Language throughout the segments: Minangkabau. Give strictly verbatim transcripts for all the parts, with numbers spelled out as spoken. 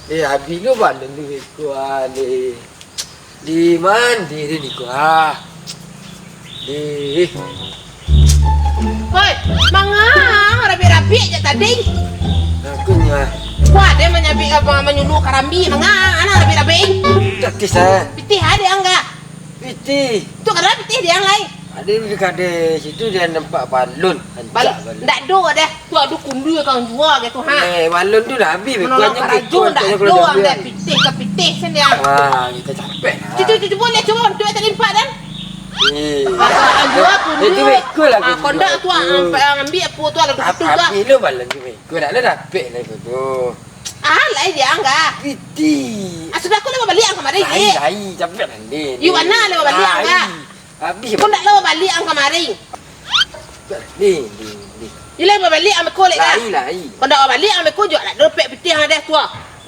Eh, abih lo balun tu beko ah, deh. Di mandi deh niko ah. Deh. Hoi, manga ang rabiak-rabiak jak tadi? Aku nyah. Kuat deh manyabik apa, manyuluah karambia, manga ang anak rabiak-rabiak. Takis ah. Pitih ade ang ka? Pitih. Tu kada pitih di ang lai. Ade di kadai situ, dia nampak balun. Bal-, rancak balun. Ndak ado deh. Tu ado kundui kang jua gitu, ha. Eh, balun tu dah abih, mano beko lah nyo karajo, beko ndak nyo ado, karajo ndak biar. Pitih ka pitih sen dia. Wah, kita capek lah. Cucu, cucu, boleh cubo, duit tak limpat kan? Eh. Ah, tu kang jua, eh, kundui. Itu beko lah, ah, kundui. Kau ndak tu, ah, hmm, ampai ang ambiak apo tu, alah, duit tu lah. Abih lo balun tu beko, ndak ado dapek lah beko tu. Ah, lai di ang ka? Pitih. Ah, sudah ko lah babaliak ang kamari, lai, lai, capek lah, Din. Yu, bana lah babaliak ang ka? Lai. Abih. Ko ndak lah babaliak ang kamari. Din, Din, Din. Yu, lai babaliak ang beko lek ka? Lai, lai. Ko ndak babaliak ang beko, juo lah dapek pitih ang deh tu.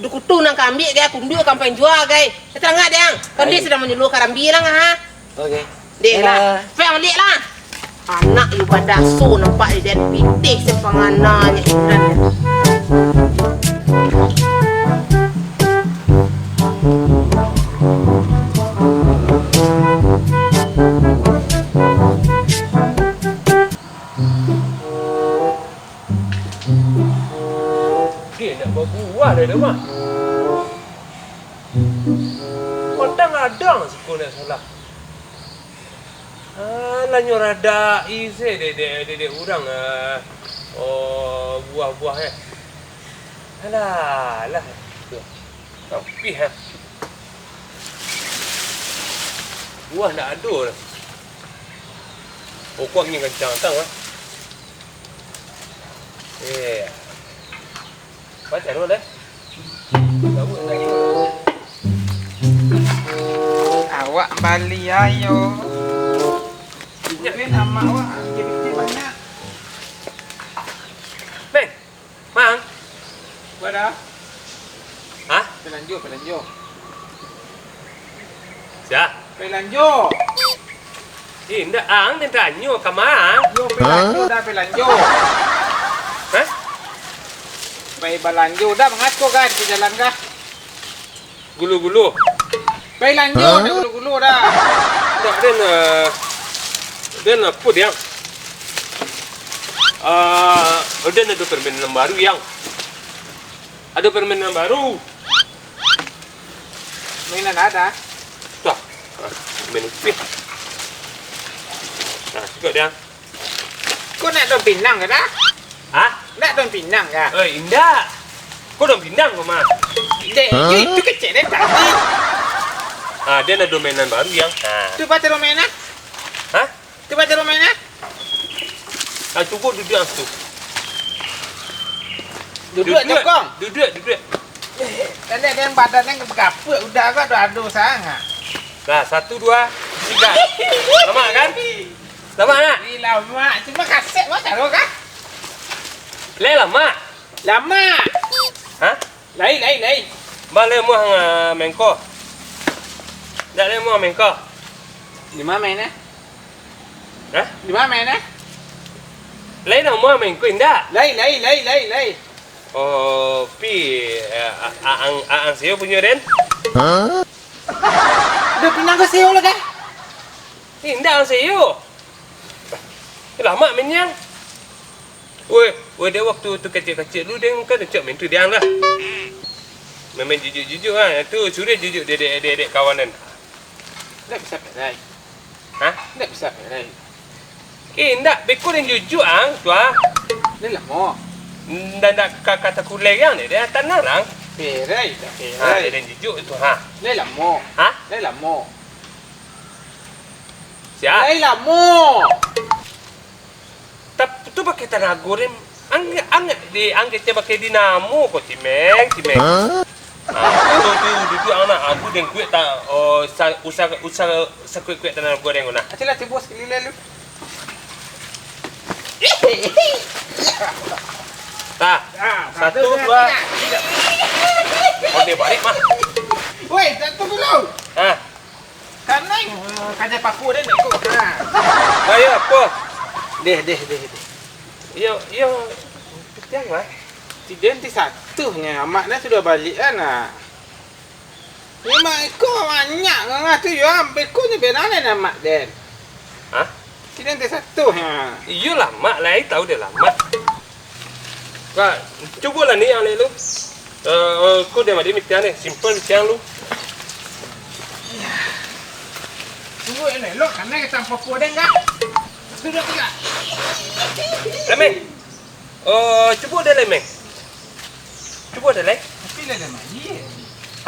Dukutu nan ka ambiak, gaya kundui ka ampai ang jua, gai. Terang deh ang. Ko ndak lai, sadang manyuluah karambia lah, ha? Oke. Deh lah. Dadah. Feng, liek lah. Anak yu badaso nampak di den pitih sapangananyo Imran. Deh, nak babuah dah, dah mah. Padang ladang siko nak salah. Alah, nyo radak isi dek, dek, dek, dek urang, ah. Oh, buah-buah, eh. Alah, alah. Tapi, ha. Buah ndak ado lah. Pokok angin kancang datang, ah. Eh. Baca dulu deh. Awak bali ayo. Duit amak awak, duit banyak. Beh, Mang. Wada. Hah? Pelanjo, pelanjo. Sia? Pelanjo. Indak, ang den tanyo ka ma? Yo, pelanjo dah, pelanjo. Hah? Pai balanjo dah, mangaco kah di jalan kah? Gulu-gulu. Pai lanjo dah, gulu-gulu dah. Indak, den, eh, den, apo dia? Ah, den ado permainan baru, Yang. Ado permainan baru. Mainan ada. Tuh. Ah, main upih. Nah, cukup dia. Ko nak daun pinang ka dah? Hah? Nak daun pinang ka? Eh, indak. Ko daun pinang ko mah. Dek, itu kecek dek tadi. Ah, dia nak daun mainan baru, Yang. Ah. Tu pacar mainan? Hah? Tu pacar mainan? Ah, cukup duduk situ. Duduk, duduk, nyokong. Duduk, duduk. Kan dia yang badan yang berapa udah agak ado-ado sangat. Nah, satu, dua, tiga. Lamak kan? Lamak nak? Ih, lamak. Cuma kasek mah taruh kah? Leh lamak. Lamak. Hah? Lai, lai, lai. Ba lai muah nga mengko. Dak lai muah mengko. Di mana main eh? Hah? Di mana main eh? Lai lah muah mengko indak? Lai, lai, lai, lai, lai. Oh, pi, eh, a-, a-, ang, a-, ang sio punyo den? Hah? Dah pinang ka sio lah kan? Indak ang sio. Lamak manyang. Weh, weh, dek waktu tu kecik-kecik lu, dek kan cak main tu diang lah. Main-main jujuk-jujuk ah. Tu suruh jujuk dek, dek, dek, dek kawan kan. Ndak bisa perai. Hah? Ndak bisa perai. Eh, ndak, beko dan jujuk ang, tu ah. Ndak lamo. Ndak, ndak ka-, kata kulai yang dek, dek tanang lang. Perai, dah perai. Ha, dek dan jujuk tu ha. Ndak lamo. Hah? Ndak lamo. Sia? Lai lamo. Tap-, tu pakai tanago den. Ang-, ang-, di, ang kecek pakai dinamo ko, cimeng, cimeng. Hah? Ah, tu, tu, duduak ang nak. Aku den kuek tak, oh, sa-, usah, usah sakuek-kuek tanago den ko nah. Acil lah, cubo sakali lai lu. Tah. Ah, satu, satu, dua, dua, tiga. Tiga. Onde balik mah. Woi, satu dulu. Ah. Kanai, eh, kaja paku den iko. Ha. Ayo, apo? Deh, deh, deh, deh. Iyo, iyo, pitiang lah. Siden ti satuhnyo, amak den sudah baliak an, ah. Ni mak iko banyak ngangah tu yo, beko nyo bela den amak den. Hah? Siden ti satuhnyo. Iyolah, mak lai tahu dek lah, mak. Wah, cubolah ni yang lain lu. Eh, ko dia madi mitiang ni, simpan mitiang lu. Tunggu elok-elok, karena kita ampo-ampo den, Kak. Satu, dua, tiga. Lemeng. Oh, cubo deh, Lemeng. Cubo deh, Leng. Tapi lah dah mayie.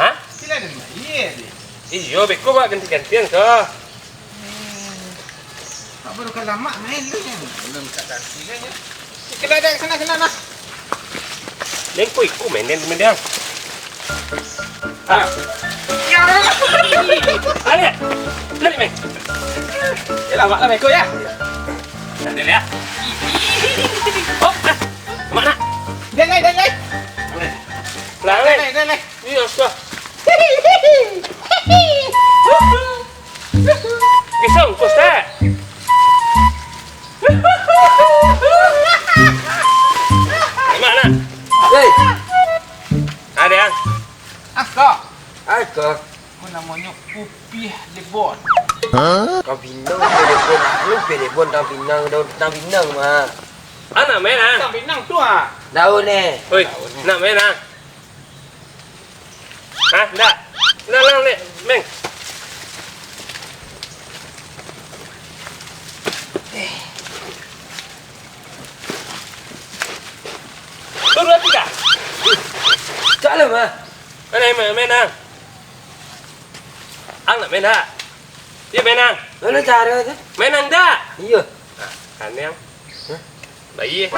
Hah? Tapi lah dah mayie, deh. Iyo, beko bak ganti-gantian ko. Hmm. Kak baru ka lamak main tu, kan? Belum ka ganti kan, ya? Kena dah, kena, kena, nah. Leng, ko iko main, Leng, main dia. Ah. Ya. Balik. Balik, Meng. Ya, lama lah, Meko, ya. Nanti lihat. Hop, ah. Mana? Dia naik, dia naik. Lah, Dia naik. naik, dia naik. Iya, sudah. Bisa ongkos tak? Mana? Hei. Ada yang? Asko. Asko. Ko namonyo Upiah Debon. Hah? Tang pinang Upiah Debon. Anu Upiah Debon tang pinang, daun tang pinang mah. Anak main ah. Tang pinang tu ah. Daun eh. Oi, nak main ah. Hah, ndak? Ndak lang lek, Meng. Turun tiga. Cak lah mah. Mana main, main ah? Ang nak main tak? Iyo, main ang. Mana cara tu? Main ang tak? Iyo. Nah, kan yang. Hah? Bayi.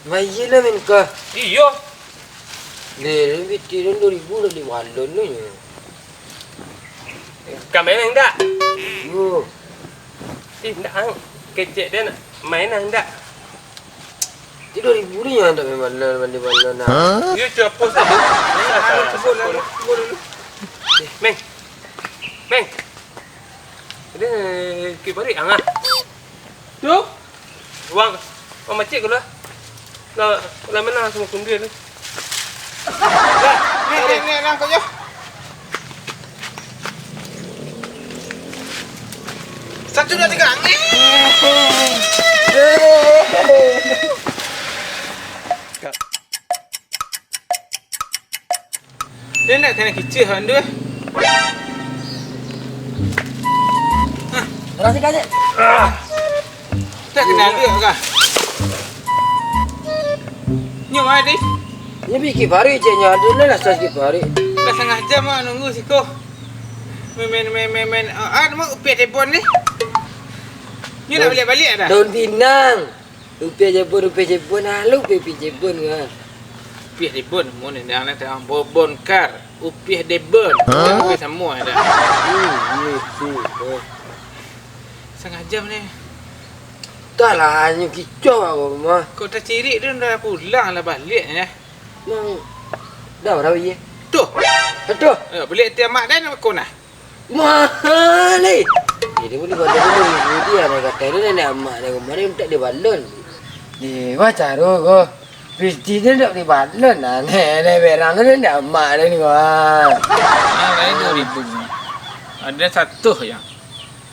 Bayi lah main kah? Iyo. Deh, pitih dua ribu dah di balon tu nyo. Kau main ang tak? Iyo. Eh, ndak ang. Kecek dia nak main ang tak? Tigo ribu ni yang tak main balon, mandi balon, nah. Hah? Iyo, cubo sajo. Cubo dulu, cubo dulu. Meng. Meng. Dia kibarik angah. Tu? Uang. Uang macik ko lah. Lah, lah menang samo kundia tu. Lah, ni, ni, ni, nangkok je. Satu, dua, tiga. Dia nak kena kicih kan tu. Terima kasih, Kak Cik. Tak kena duit kah? Nyo mah, Dih? Nyo pikir paruik, cek nyo. Ado lah, lah, sakik paruik. Lah sangah jam ah nunggu siko. Main, main, main, main, main. Ah, ah, namo Upiah Debon ni? Nyo nak baliak-baliak dah? Daun pinang. Upiah Debon, Upiah Debon, ah, lu Upiah, Upiah Debon, ah. Upiah Debon, mun ni, anak tengah bobon kar. Upiah Debon. Hah? Upiah samo dah. Hmm, iya, iya, iya. Sangah jam ni. Tak lah, hanyo kicau awak mah. Kok tacirik tu dah pulang lah baliak nyo. Mang, dah bara biji? Tu. Aduh. Eh, baliak ti amak den ko nah. Mahal eh. Eh, dia bali balon dulu, dia nak kata dia nak amak dia kemarin minta dia balon. Eh, wah caro ko. Pitih tu nak bali balon lah. Nek, nek berang tu nak amak dia ni, wah. Ah, lain dua ribu ni. Ada satu yang.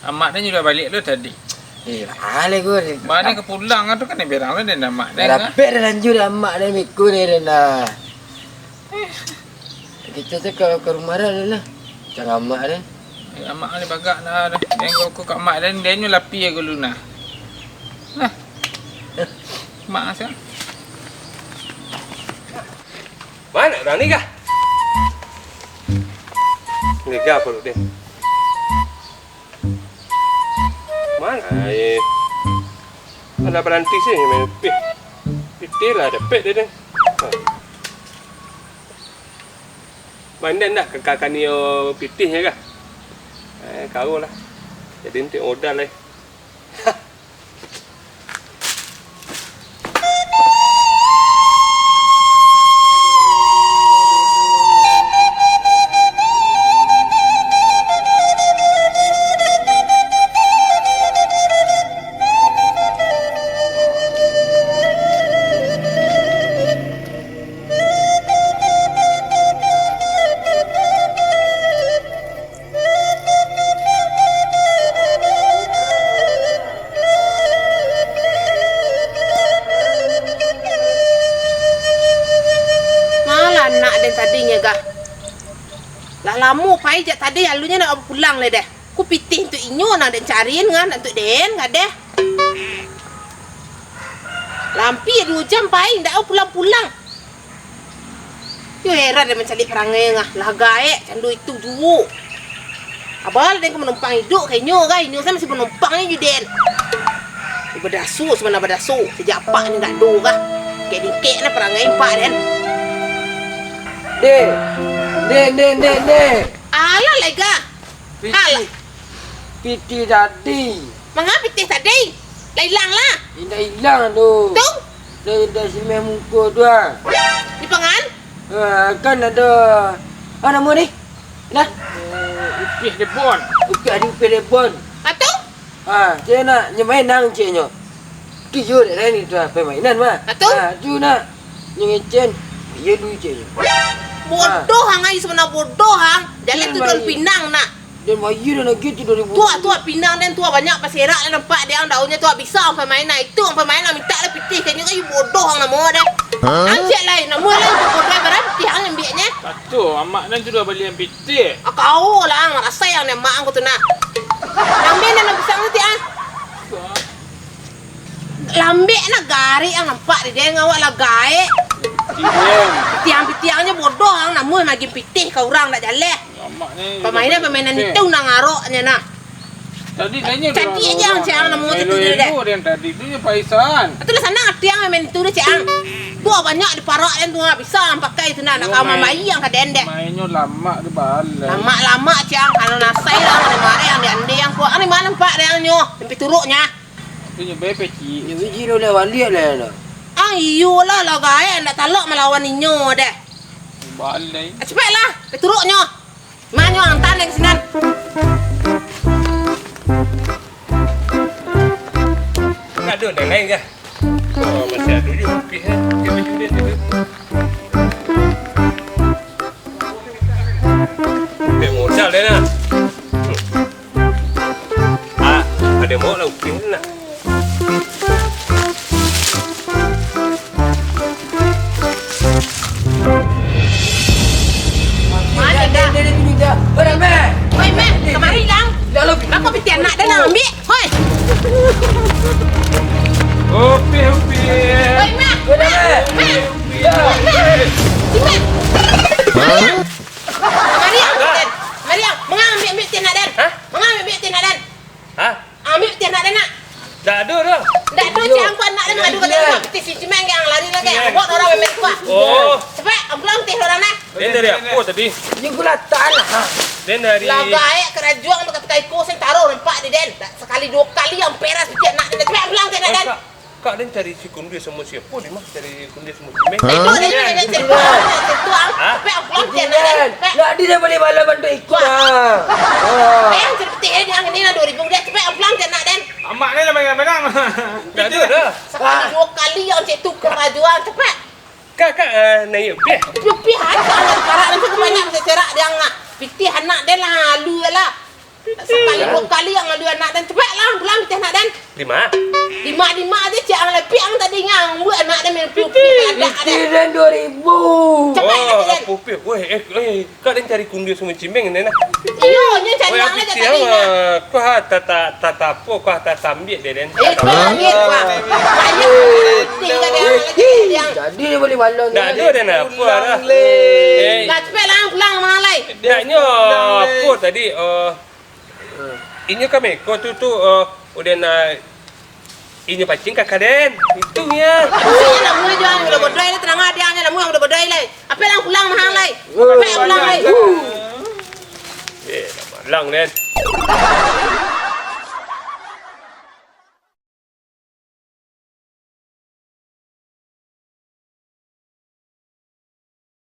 Amak dia sudah balik tu tadi. Eh, balik ko. Mana ke pulang tu kan berang lah dia nak amak dia. Dah dapek dah lanjut dah amak dia mikun dia dah. Kito tu ka, ka rumah dah lah. Cang amak dah. Eh, amak ni bagak lah dah. Den ko, ko ka amak dah, den nyo lapih ko lu nah. Nah. Mak asa. Mana urang ni kah? Lega paruik den. Mana ai? Alah baranti sih main pitih. Pitih lah dapek deh, deh. Ha. Mandai ndak ka, ka, ka nio pitih nyo kah? Eh, kau lah. Jadi nanti modal eh. Tadinyo gah. Lah lamo pai jak tadi, alunyo nak pulang lai deh. Ku pitih untuak inyo nan den carian kan, untuak den gadeh. Lampia duo jam pai, ndak pulang-pulang. Yo heran den mancaliak parangai ngah, lah gaek cando itu juo. Abal den ka manumpang iduik ka inyo kah, inyo sa masih manumpang inyo den. Badaso, samana badaso, sajak apak ni ndak do kah. Kek dikek na parangai apak den. Dek, dek, dek, dek, dek. Alah lai gah. Pitih. Alah. Pitih tadi. Manga pitih tadi? Lah ilang lah. Indak ilang tu. Tu? Dari, dari simen muko tu ah. Di pangan? Ah, kan ado, ah, namo ni? Nah. Eh, Upih Debon. Upih, ado Upih Debon. Ah, tu? Ah, cek nak nyo mainan cek nyo. Kiyo dek lain itu ah, pemainan mah. Ah, tu? Ah, tu nak. Nyo ngecen. Iyo dulu cek nyo. Bodoh ang ai, sebenarnya bodoh ang. Jalan tu daun pinang nak. Dan bayia dah lagi tu dua ribu. Tuak, tuak pinang den, tuak banyak paserak lah nampak dek ang daunnya tuak, bisa ang pamain nah itu, ang pamain nah minta lah pitih, kayaknya kayu bodoh ang namo deh. Hah? Ang cek lai, namo lai bodoh barang pitih ang ambiaknya. Satu, amak den sudah bali ang pitih. Ah, kau lah ang, rasai ang ni amak ang ko tu nah. Ambil dan pisang tu ti ah. Lambek nak garik ang nampak di den, awak lah gaek. Tiang. Pitiang-pitiangnyo bodoh ang, namuah magin pitih ka urang dak jaleh. Amak ni. Pamainan-pamainan itu nang aroknyo nah. Tadi nanya. Cadi aja ang cak ang namuah tu tu deh. Elok-elok den tadi tu nyo paisan. Itulah sanang ati ang main itu deh cak ang. Tu banyak diparak den tu ah, bisa ang pakai tu nah, nak ka mamai ang ka den deh. Mainnyo lamak tu balai. Lamak-lamak cak ang, kalau nasai lah, mareh-mareh ang di ande ang kuat. Ang di ma nampak deh ang nyo, sampai turuknyo. Tu nyo bebe cik. Nyo biji tu lah baliak lah lah. Ah, iyolah, lah gaek, ndak talok malawan inyo deh. Balai. Ah, cepeklah, ka turuknyo. Ma nyo, ang tan ka sinan. Ndak ado nan lain kah? Oh, masih ado juo Upih, eh. Dia baju dia, dia baju. Dia modal dia nak. Ah, ado mawok lah Upih tu nak. Mano dah? Oi, Meh, kamari lang. Bako pitih anak den lah ambiak. Hoi. Upih, Upih. Oi, Meh. Meh. Meh. Meh. Meh. Kamari ang, den. Kamari ang. Manga ambiak-ambiak pitih anak den? Hah? Manga ambiak-ambiak pitih anak den? Hah? Ambiak pitih anak den nak. Ndak ado doh. Ndak ado, cak ang ko anak den mangadu ka den, pitih si Cimeng ang lari lai, ang buek urang main pitih. Oh. Cepek, ang pulang pitih urang nah. Den dari apo tadi? Inyo gulatan lah. Den dari. Lah gaek karajo ang tu, katika iko sen taro nampak di den. Dak sakali duo kali ang peras pitih anak den. Cepek, ang pulang pitih anak den. Kak, kak den cari si Kundia samo sia? Apo di ma cari Kundia samo Cimeng? Hah? Itu dia, dia, dia, dia, dia, dia, tu, ah. Hah? Sampai aku pulang, dia nak, nak, nak. Nak dia dah boleh bala bantu ikut, ah. Wah. Eh, yang cerita dia, yang ini lah dua ribu dia, sampai aku pulang, dia nak, dan. Amak ni lah bangang-bangang. Tak ada dah. Sekali dua kali yang cik tu kerajuan, cepat. Kak, kak, ah, naik Upih. Upih aja, anak sekarang nanti kebanyakan saya cerak dia, ngah. Pitih anak dia lah, lu lah. Sakali duo kali ang lalu anak den, cepek lah, pulang pitih anak den. Di ma? Di ma, di ma aja, cik ang lepik ang tadi ngang, buek anak den main pitih, pitih anak den. Pitih den dua ribu. Cepek anak den. Wah, apo pitih? Weh, eh, eh, kak den cari Kundia samo Cimeng den nah. Iyo, nyo cari ang lah tadi nah. Kau ha, tata, tata apo, kau ha, tata ambiak den. Eh, kau ambiak, wah. Banyak pitih tadi ang lagi, tadi ang. Jadi dia boleh balon. Ndak ado den apo lah. Eh. Dah, cepek lah, pulang, malai. Dak nyo apo tadi, eh, inyo kami ko tu, tu, eh, udah na, inyo pancing ka kaden. Itu nyo. Pusing nak mulai jual, udah bodoi lah, tenang aja, nyo nak mulai udah bodoi lah. Apo lah pulang mahal lah. Apo lah pulang lah. Eh, malang den.